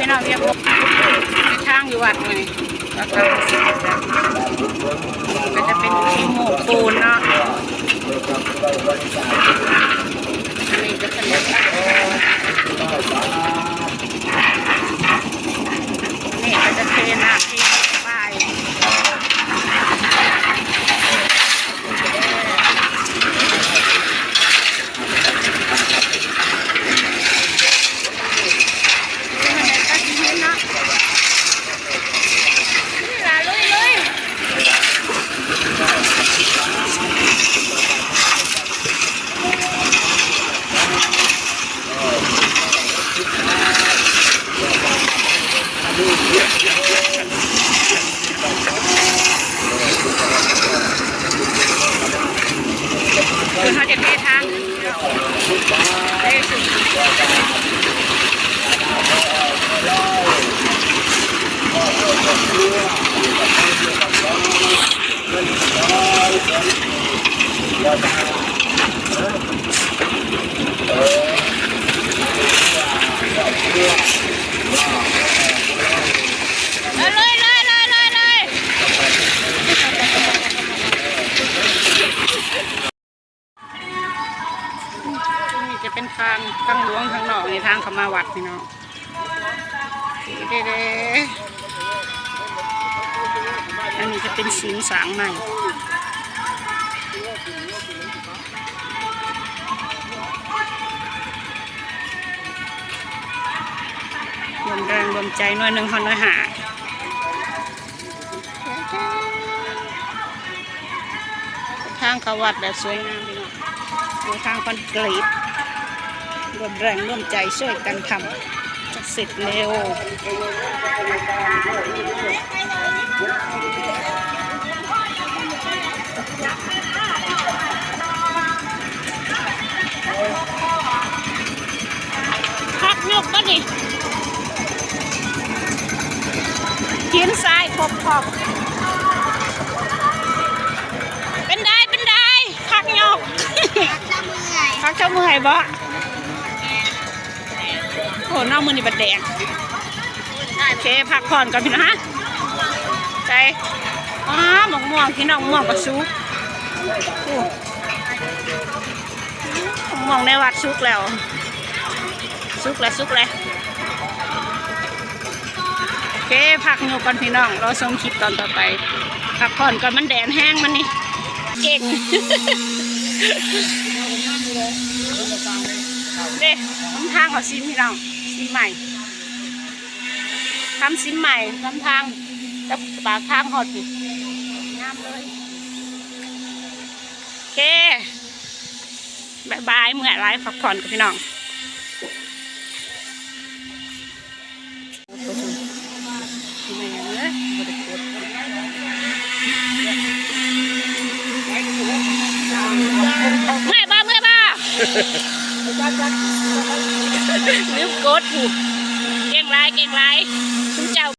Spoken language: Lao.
ເຮົາຮຽບຫົກ ເປັນທາງຢູ່ວັດມື້ນີ້ ກໍຈະເປັນຂີ້ມູກປູນເນາະ. ອັນນີ້ກໍເປັນ ນີ້ກໍຈະເທນ້ຳທີ່ປາຍ ຄືເຮົາຈະເທທາງ ເອີ ເລີຍ ເລີຍ ເລີຍ ເລີຍ ເລີຍ. ນີ້ຈະເປັນທາງ ທາງຫຼວງທາງນອກນີ້ ທາງເຂົ້າມາວັດພີ່ນ້ອງ. ເດ້ໆ ອັນນີ້ຈະເປັນສິງສ້າງໃໝ່ ລວມແຮງລວມໃຈ ໜ່ວຍໜຶ່ງຮອດໜ່ວຍຫ້າ. ທາງເຂົ້າວັດແບບສວຍງາມພີ່ນ້ອງ ໂດຍທາງຄອນກຣີດ ລວມແຮງລວມໃຈຊ່ວຍກັນທຳ ຈະເສັດເລັວ. ພັກຍົກບໍ່ນີ້ ຫີນຊາຍຄົບໆ ເປັນໃດ ເປັນໃດ ພັກຍົກ ພັກເຈົ້າເມື່ອຍບໍ່? ໂອ້ ນ້ອງມື້ນີ້ບັດແດງ ໂອເຄ ພັກຜ່ອນກ່ອນພີ່ນ້ອງ ຮະ ໃຈ ອ້າ ໝາກມ່ວງພີ່ນ້ອງ ໝາກມ່ວງກໍສຸກ ໂອ້ ໝາກມ່ວງໃນວັດສຸກແລ້ວ ສຸກແລ້ວ ສຸກແລ້ວ ໂອເຄ ພັກຢູ່ກ່ອນພີ່ນ້ອງ ລໍຊົມຄລິບຕອນຕໍ່ໄປ ພັກຜ່ອນກ່ອນ ມັນແດດແຮງ ມັນນີ້ເກັ່ງ ເດ້ ນຳທາງເອົາຊິມພີ່ນ້ອງ ຊິມໃໝ່. ທຳຊິມໃໝ່ ນຳທາງ ຈາກປາກທາງຮອດພີ້ ງາມເລີຍ ໂອເຄ ບາຍບາຍ ເມື່ອຍຫຼາຍ ພັກຜ່ອນກັບພີ່ນ້ອງ. ເມື່ອຍບໍ່ ເມື່ອຍບໍ່? ລືມກົດ ເກັ່ງຫຼາຍ ເກັ່ງຫຼາຍ ຊຸມເຈົ້າ.